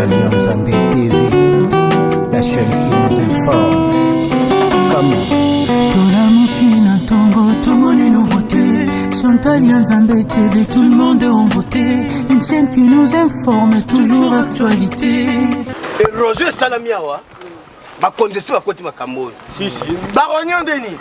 Chantal Nzambe TV, la chaîne qui nous informe. Comment Tolamuki na ntongo tomoni nouveauté. Chantal Nzambe TV, tout le monde est en beauté. Une chaîne qui nous informe, toujours actualité. Érosion esalami awa, bakonzi esi bakoti makambo oyo. Baronio ndeni.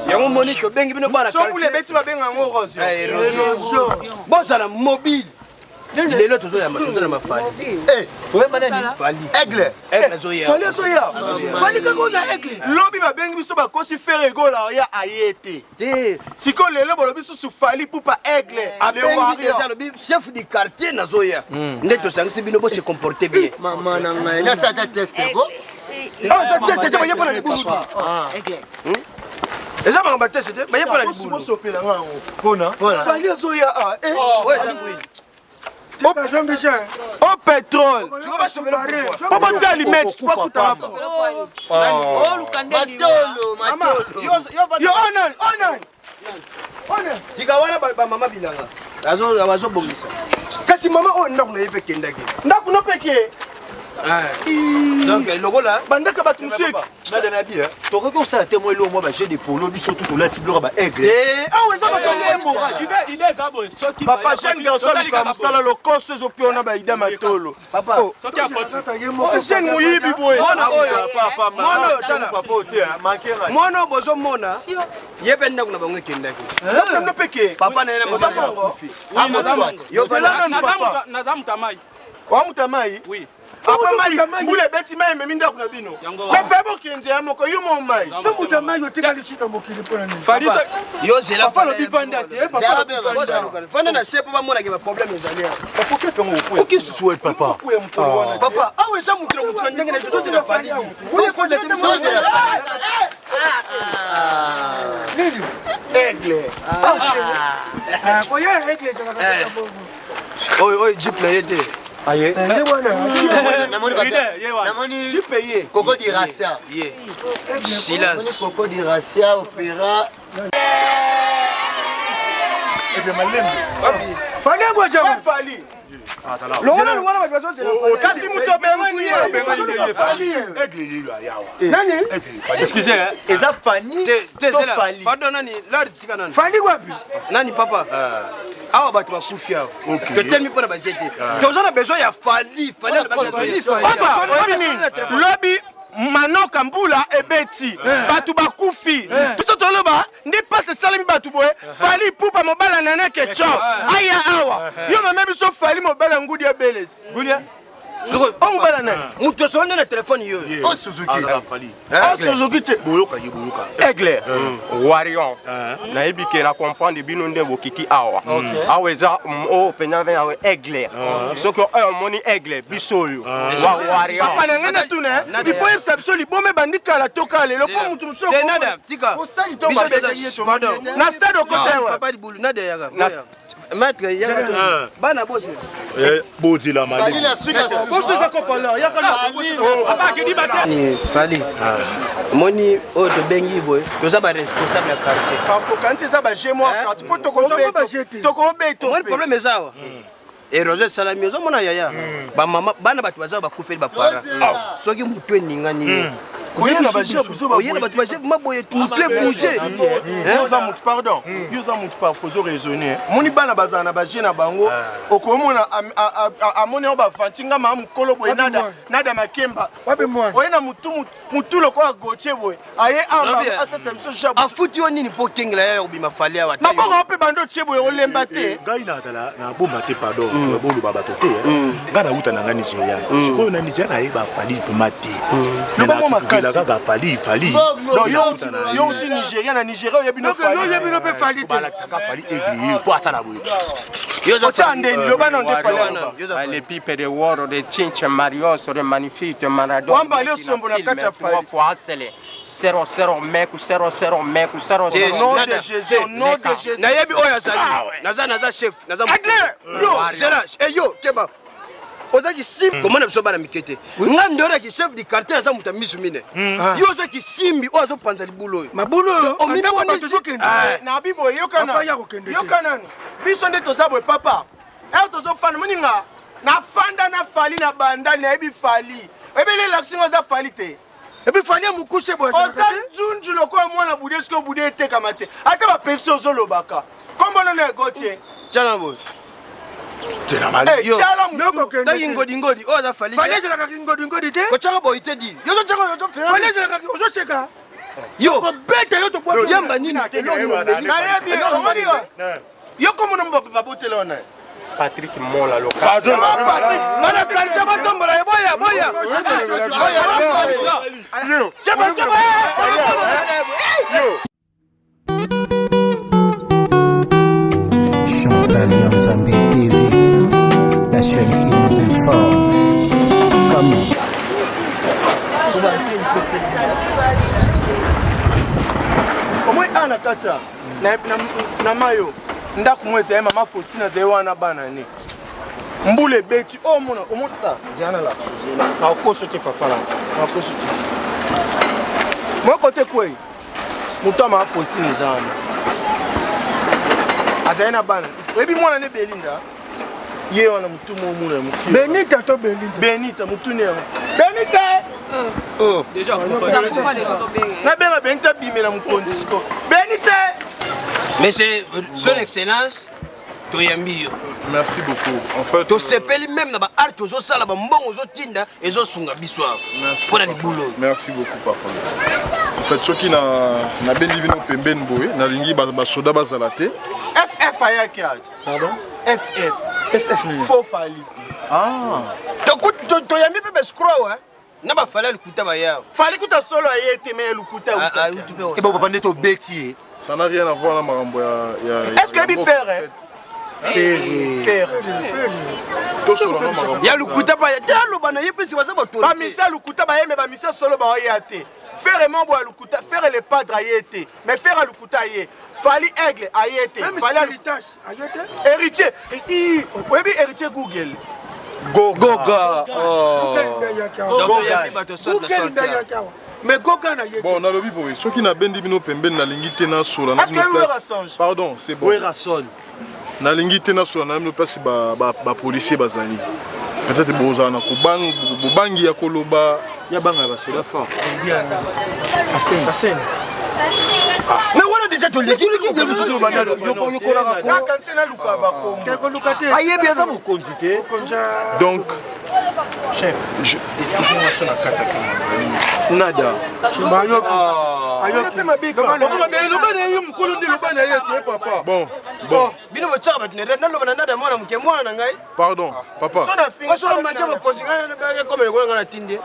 Yango moni tobengi bino bana. Sombula ebeti, babenga yango érosion. Bozala mobile. Lelo tozoyamba, tozolamba Fally. Oyeba nani? Fally. Aigle. Aigle azoya. Fally azoya. Fally kaka oza aigle. Lobi babengi biso, bakosi Ferre Gola ya aye te. Te. Sikoyo lelo bolobi susu Fally Ipupa aigle. Abengi déjà, alobi chef du quartier nazoya, nde tosangisi bino, bose comporter bien. Mama na ngai, nasala ta test ko. Awa eza test te, baye mpo na libulu te. Eza makambo ya test te, baye mpo na libulu. Bosopelanga yango. Mpona Fally azoya a Oyo eza bwini. O pétrole. Sikoyo basopela pourquoi? Po botia limete bakutana. Matolo, matolo. Yo onan onan onan. Tika wana bamama bilanga bazobongisa, kasi mama oyo ndako na ye mpe ekendaki. Ndako no peke. Donc lokola bandaka bato mosusu. Nada na bi tokoki kosala te mwa eloko mwa bajeu de polo, biso tu tolati biloko ya baaigle. Awa eza bato ya papa jeune garçon aluka mosala, lokoso ezopiona baida matolo. Papa. Jeune moyibi boye. Mwana oyo, mwana oyo, tala. Mwana oyo bozomona ye mpe ndako na bango ekendaki. Ndako no peke. Papa na ye na mama na ye bakufi. Yo Zela nanu, papa. Naza moto ya mai. Wamuta mai? Oui. Papa, mai mbula ebeti, mai ememi ndako na bino. Yango. Pe bokenze ya moko yo mo mai. Moto mai otikali sika mokili mpona nini? Yo zela. Papa alobi vanda te, papa alobi vanda. Vanda na se mpo bamonake baproblème ezali awa. Oki susu we papa. Papa, awa eza motu na motu na ndenge na tozozela Fally di. Nini? Aigle. Koya aigle ezalaka kaka bongo. Oyo oyo jeep na ye te. Ye wana. Namoni, namoni. Tu paye. Koko di racia. Ye silence. Koko di racia opéra. Fally yango jama. Fally. Longola longwana, bato bazozela. Kasi moto abengani ye. Nani? Excusez, eza Fani Te. to Zela. Fally? Pardon, nani lari, tika nani. Fally wapi? Nani, papa, awa bato bakufi awa, totelemi mpo na baje te, toza na besoin ya Fally. Fally. Papa, oyebi nini? Lobi manoka mbula ebeti, bato bakufi, biso toloba nde mpasi esalemi bato boye. Fally Ipupa mobala nana ketchup aya awa, yo mama biso Fally mobala ngudi ebelezi o mobala nani? Moto osolo nde na telefone yo. O Suzuki. O Suzuki te. Boyoka ye, boyoka. Aigle warrior, nayebi ke na comprendre bino nde bokiti awa. Awa eza oyo mpenza mpe awa aigle. Soki oyo omoni aigle, biso oyo wa warrior. Papa na ngai, natuna, il faut yebisa biso liboma ebandi kala to kala lelo, mpo motu mosusu Te, nada tika. Biso toza, pardon. Na stade okota ewa. Papa libulu, nada yaka. Maître yaka, bana bose. Bozela. Fally na suka. Boso eza kopala yaka. Ni Fally omoni oyo tobengi boye, toza baresponsable ya quartier. Parfois eza baje mwa quartier mpo tokobeto. Omoni problème eza awa, érosion esalami, ozomona yaya, bamama, bana, bato baza bakufeli bapara. Soki motu eningani yo, Oye na baje buzo. Oye na bato baje maboye, motu ebouge. Yo oza motu, pardon, yo oza motu, parfois ozo raisonner. Moni bana bazala na baje na bango, okomona amoni yango bavanti nga maa mokolo boye, nada nada makemba. Wapi mwana? Oye na mutu mutu lokola Gautier boye, aye amba asasa biso jabu. Afuti yo nini mpo okengela yaya kobima Fally awa? Maboko mpe bando otie boye, olemba te. Ngai nazala na bomba te, pardon, boloba bato te. Ngai nauta na ngai Nigeria. Sikoyo na Nigeria nayeba Fally mpoma te. Loba mwa makasi. Kaka Fally, Fally. Donc yo uti Nigeria, na Nigeria oyebi no Donc yo oyebi no mpe Fally te? Balakisaka Fally aigle ye po asala boye. Otya ndeni, loba na nde Fally aloba. Le pipe de woro de Chinche Marios de magnifique Maradona. Wamba ali osombo na kati ya Fally. Fois 0 0 meku 0 0 meku 0 Te, 0. Nom de Nada. Jésus, au nom de Jésus. Nayebi oyo azali, naza chef, naza Aigle yo zela e yo keba, oza kisimbi komona biso bana mike te. Nga ndoraki chef du quartier, aza moto ya misu mine. Yo oza kisimbi oyo azopanza libulu oyo. Mabulu oyo. Omimi. Andako bato Wanisi. ezokende. Na bibo, yokana. Papa ya kokende te. Yoka nanu, biso nde toza boye, papa, ere tozofanda moninga. Nafanda na Fally na Bandal, nayebi Fally. Oyebi eloko elakisi nga oza Fally te. Et puis Fally ya mokuse boye Oza nzunzu lokola mwana bude, soki obude etekama te. Ata bapekisi ozolobaka. Kombo nono ya Gauthier. Tiana boye. Tela mali. Yo. Tiala mutu. Taki ngodi ngodi oyo aza Fally. Fally ezalaka kingodingodi te. Kotyaka boye te di. Yo ozotyaka ozo Fally ezalaka ozoseka. Yo. Kobeta yo tobwaka. Yamba nini? Nayebi omoni yo. Yo komona babotela wana. Patrick Mola loka. Bana quartier batombola ye boya boya. Boya. Keba keba. Chantal Yanzambe TV, la chaîne qui nous informe. Comment Omoni awa na kati ya na mayo ndako moko ezali mama Faustine azali wana bana ne mbula ebeti omona oh, omona ah, zana la nakokoso te papa na nakokoso te moko te kwei moto ya mama Faustine eza wana azali na bana oyebi mwana ne Belinda ye wana motu momuna ya moki Benita to Belinda Benita motuni yango Benita oh. nabenga Benita bimela mokonzi siko Benita. Monsieur, son excellence, toyambi yo. Merci beaucoup. En fait, tosepeli même na ba art tozosala ba mbongo ozotinda ezosunga biso awa mpo na libulu oyo. Merci beaucoup papa. En fait, soki na nabendi bino pembeni boye, nalingi basoda bazala te. FF ayaki aje. Pardon? FF. FF nini? Faux Fally. Ah. Toyambi mpe bescrow na bafali ya lokuta baya. Fally kuta solo aye te mais lokuta. E bon papa nde tobeti ye. Ça n'a rien à voir na makambo ya ya. Est-ce que yebi faire? Ferre. Tosolola na makambo. Ya lokuta ba ya loba na ye plus baza bato. Ba misa lokuta ba yeme ba misa solo ba ya te. Ferre mambo ya lokuta, Ferre le padre aye te. Mais Ferre lokuta aye. Fally aigle aye te. Fally héritage aye te. Héritier, oyebi héritier Google. Goga. Google nde ayaki awa. Mais Goga na ye. Bon, nalobi boye, soki nabendi bino pembeni nalingi te nasola na bino place. Pardon, c'est bon. Werrason. Nalingi te nasola na bino place ba ba, ba policier bazali. Peut-être bozala na kobang bobangi ya koloba ya banga ba soda fort. Arsène. Mais wana déjà toleki Kaka nse naluka bakombo. Koluka te. Ayebi aza mokonzi te. Donc chef, excusez-moi so na kata Nada. Loba na ye mokolo nde loba na ye te papa. Bon, bon. Bino botyaka bato na naloba na nada mwana moke mwana na ngai. Pardon, papa. Soki make mokonzi ngai ekoma lokola ngai natindi.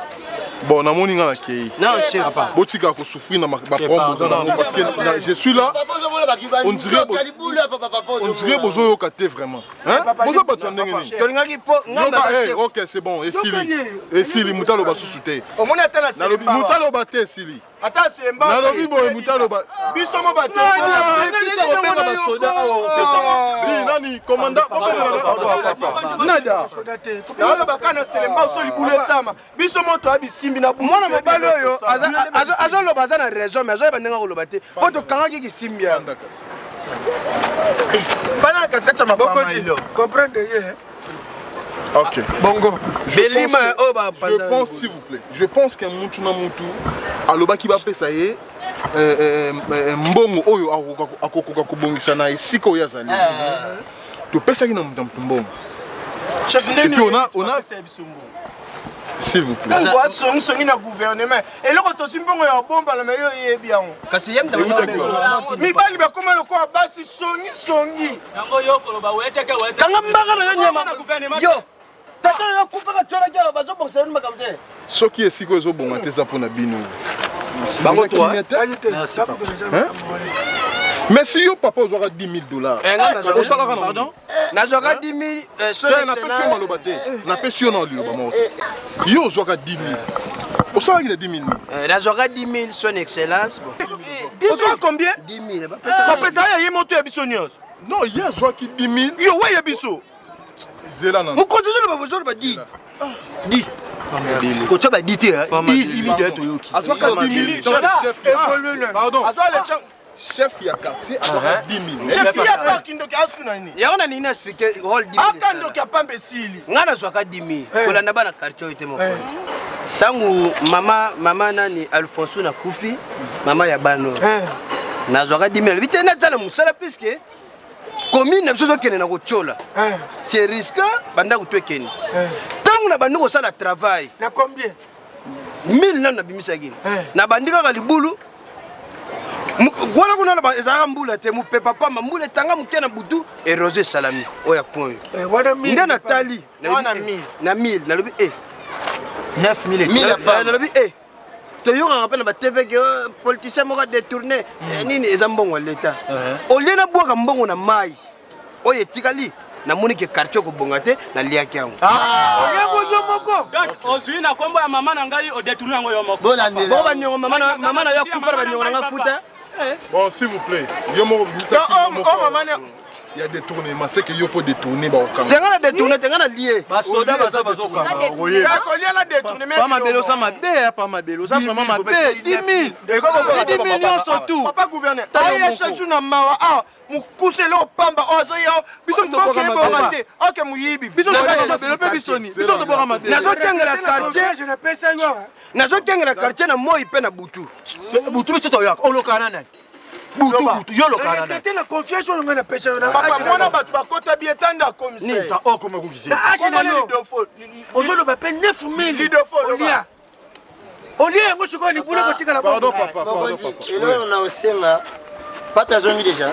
Bon, namoni ngai nakei. Non, chef. Botika kosouffrir na baproblème boza nango parce que je suis là. On dirait on dirait bozoyoka te vraiment. Hein? Boza bato ya ndenge nini? Tolingaki po ngai na chef. Ok, c'est bon, esili. Esili moto aloba susu te. Omoni ata na Nalobi moto aloba te esili. Ata Selemba. Nalobi boye moto aloba. Biso mo bato. Nani commandant Nada. Naloba kana Selemba so libulu esama. Biso mo toya bisimbi na butu. Mwana mobali oyo azoloba aza na raison mais azoyeba ndenge akoloba te. Po tokangaki kisimbi ya. Fana katikati ya maboko. Comprendre ye. Ok. Bongo. Je pense, que, je pense s'il vous plaît. Je pense que mutu na mutu alobaki bapesa ye mbongo oyo akokoka kobongisa na esika oyo azali. Topesaki na mutu na mutu mbongo. Chef Et puis on a on a s'il vous plaît. Mbongo asongisongi na gouvernement. Eloko tozwi mbongo ya bombala na yo oyebi yango. Kasi ye mibali bakoma lokola basi songi songi. Kanga mbanga na yo nyama. Yo. Tata na yo akufaka tyolaki awa bazobongisa yo makambo te. Soki esika ezobonga te eza mpona bino. Bango trois. Mais si yo papa ozwaka 10 000 dollars, osalaka na pardon? Nazwaka 10 000 son excellence. Maloba te. Napesi yo na liloba moko te. Yo ozwaka 10 000. Osalaki na 10 000. Nazwaka 10 000 son excellence. Ozwaka combien? 10 000. Bapesa ya ye moto ya biso nyonso. Non, ye azwaki 10 000. Yo wa ya biso. Zela na. Mokonzi ozoloba bozoloba 10. 10. Kotia ba 10 te, 10 000 toyoki. Azwaka 10 000. Pardon. Chef ya quartier azwaka 10 000. Chef ya parki ndoki asuna nini? Yango na nini expliquer rôle 10 000. Aka ndoki ya pamba esili. Nga nazwaka 10 000 kolanda bana quartier oyo te mokolo. Ntango mama mama nani Alfonso nakufi mama ya bana oyo nazwaka 10 000 alobi te naza na mosala puisque commune na biso ezokende na kotyola c'est risque bandako to ekende ntango na bandi kosala travail na combien 1000 nano nabimisaki nabandi kaka libulu wana kuna ezalaka mbula te mopepa pamba mbula etanga moke na butu erose esalami oyo ya coin oyo nde natali na 1000 nalobi e 9000 nalobi e toyokaka mpe na batv ke politicien moko adetourne nini eza mbongo ya leta olie nabwaka mbongo na mai oyo etikali namoni ke quartier kobonga te naliaki yango oliango yo moko. Ozwi na nkombo ya mama na ngai, odetourne yango yo moko. Bo baniongo mama na yo akufa na baniongo na nga futa. Bon, s'il vous plaît, yo moko bimisa ya détournement, c'est que yo faut détourner ba okanga. Tenga na détourner, tenga na lié. Basoda baza bazokanga koyeba. Kolia na détournement. Pa mabele oza mabe, pa mabele oza vraiment mabe. 10 000. 10 000 nyonso tout. Papa gouverneur, aye chaque jour na mawa ah mokuse eloko pamba oyo azoya biso mboka ebonga te oke moyibi. Biso tobwaka mabele mpe bisoni biso tobwaka mabele. Nazokengela quartier, nazokengela quartier na moi mpe na butu. Butu biso toyaka olokana na nani? Butu butu yo lokana na nani? Na confiance oyo ngai napesa yo. Papa mwana bato bakota bi etanda commissaire okoma kokise na age na yo ozoloba mpe 9000 olia olia yango sikoyo libulu kotikala. Pardon papa, pardon papa. Eloko na osenga pape azongi deja.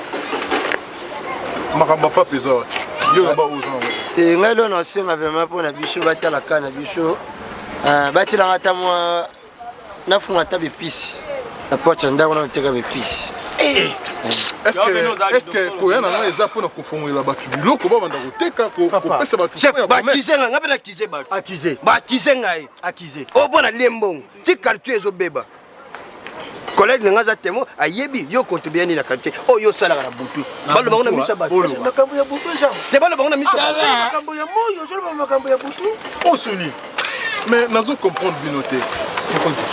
Makambo ya pape eza wapi? Yo loba oza yango te. Ngai eloko na osenga vraiment mpo na biso batalaka na biso, batielanga ata mwa nafunga ata bepisi na porte ya ndako na koteka bepisi. Est-ce que koya na ngai eza mpona kofongolela bato biloko babanda koteka, kopesa bato? Bakize ngai, ngai mpe nakize bato, bakize ngai oyo mpo nalie mbongo ti quartier ezobeba. Collègue na ngai aza temo, ayebi yo contribue nini na quartier oyo osalaka na butu. Baloba ngo na miso ya bato. Makambo ya butu eza te, baloba ngo na miso. Makambo ya moi ozoloba makambo ya butu. Osoni mais nazo comprendre bino te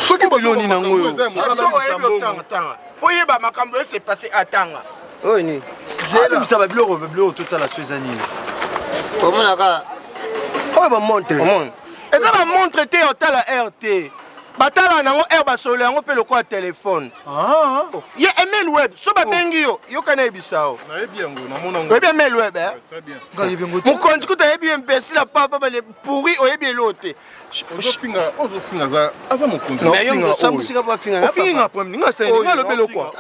soki biloni nango oyo. Oyeba makambo ese passe atanga. Oyo nini? Abimisa babiloko, babiloko totala so eza nini. Omonaka oyo bamontre eza bamontre te, otala heure te, batala nango heure, basolo yango mpe lokola telefone ye email web so babengi yo yoka nayebisa yo. Nayebi yango, namona yango. Oyebi email web? Mokonzi kuta ayebi ye imbécile papa bale pourri, oyebi eloo te. Ozofinga, ozofinga, aza mokonzi. Ofingi nga premier, nga sani nga lobi eloko.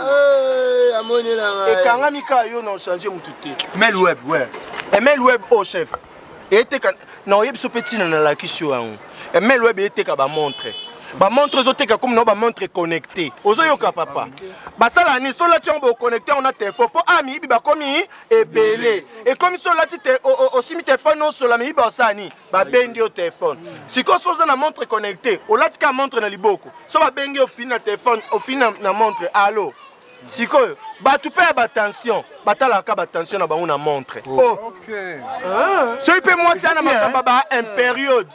Ekangami kaka yo na ochange motu te. Mail web, ouais. Email web o chef eyeteka na oyebi so mpe ntina nalakisi yo yango. Email web eyeteka bamontre, bamontre ezoteka komi nao bamontre connecté. Ozoyoka papa, basala nini? So olati yango, boconnecte yango na telefone mpo a miyibi bakomi ebele. Ekomi so olati, osimi telefone, osola miyibi basala nini? Babendi yo telefone. Sikoyo so oza na montre connecté, olati kaka montre na liboko, so babengi yo, ofini na telefone, ofini na montre, allo. Sikoyo bato mpe ya batension batalaka batension na bango na montre. Soki mpe mwasi ana makambo ba impériode,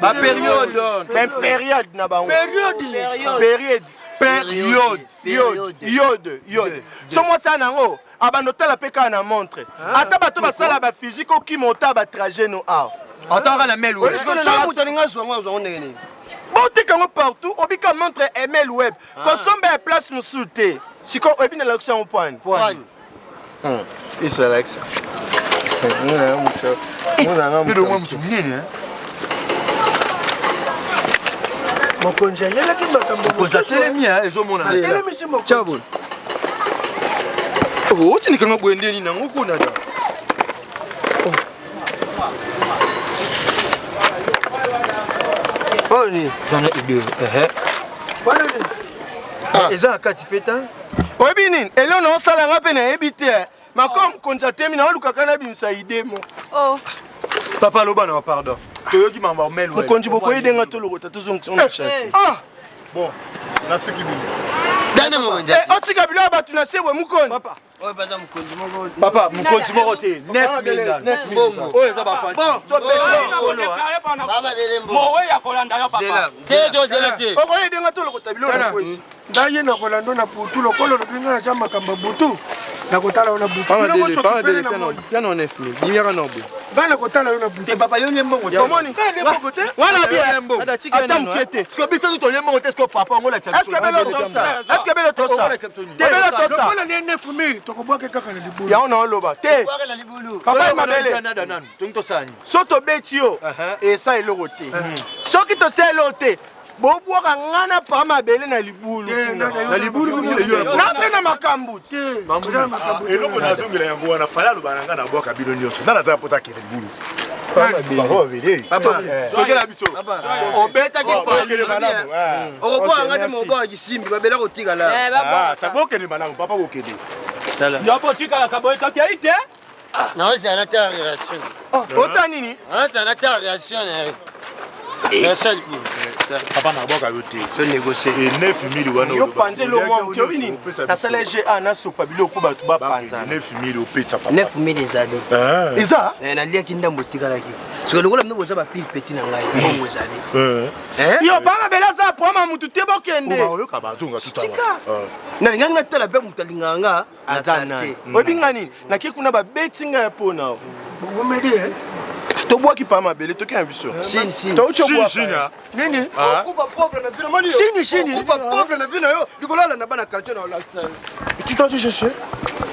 baperiode, baimpériode na bango, période, période, yode, yode. So mwasi ana yango abanda otala mpe kaka na montre. Ata bato basala baphysique okima ota batrajet no awa. Ataka na mail web. Moto alinga azwa yango, azwa yango ndenge nini? Boteka yango partout, obika montre email web kosomba ya place mosusu te. Sikoyo oyebi nalakisa yango pwani esalakisa. Motu monene. Mokonzi ayelaki makambo. Mokonzi atelemi, ezomonana. Atelemisi mokonzi. Otindikanga boye nde nini yango kuna da? Oyo nini? Zana idée eza na kati mpe ta. Oyebi nini elio na osalanga mpe nayebi te makomo. Mokonzi atemi na olukaka nabimisa ide mo. Papa aloba na pardon, toyoki makambo mel. Mokonzi bokoyedenga tolokota tozongisa chasse. Bon, natiki bino. Dane mokonzi. Otika bilo ya bato na se boye mokonzi. Oyo baza mokonzi moko. Papa, mokonzi moko te. 9000. Oyo eza ba fan. Mowe ya kolanda yo papa. Te tozela te. Okoye denga tolokota biloko na kwesi. Ngai ye nakolanda na butu lokola olobi ngai naza makambo ya butu nakotala yo na butu. Bino bosokipele na moi. Ngai nakotala yo na butu. Te papa yo nde mbongo te. Omoni? Ngai nde mbongo te. Wana bien. Ata moke te. Siko biso tu tolie mbongo te siko papa yango olakisa Est-ce que belo tosa? Est-ce que belo tosa? Belo tosa. Lokola lie 9000 tokobwaka kaka na libulu. Yango na oloba te. Papa mabele. Nanu tongi tosala nini? So tobeti yo esa eloko te. Soki tosala eloko te bobwaka nga na pa mabele na libulu na libulu na mpe na makambo te eloko nazongela yango wana fala aloba na nga nabwaka bino nyonso nga naza pota akende libulu tokela biso obetaki okobwaka nga te mobwaka kisimbi babela kotikala bokende malamu papa bokende yo botikalaka boye tokei te. Naozala na ta relation. Ota nini? Naozala na ta relation na ye. Relation libulu. Papa nabwaka yo te. To négocier. 9000 wana yo panze eloko mwa moke obi nini? Nasala GA nasopa biloko mpo bato bapanzana. 9000 opesa papa. 9000 ezali. Eza? Naliaki ndambo etikalaki. Sikoyo lokola bino boza bapile petit na ngai mbongo ezali. Yo pa mabele aza problème ya mutu te bokende. Oyoka bazonga Tika. Nalingaki natala mpe moto alingaka nga. Aza nani? Oyebi nga nini? Nake kuna babeti ngai mpo na bokomeli tobwaki pa mabele toke na biso. Sini sini. Touti obwaka. Nini? Okufa pauvre na vie na moni yo. Sini sini. Okufa pauvre na vie na yo. Likolo alanda bana quartier na olakisa yo. Tu t'en tu cherches?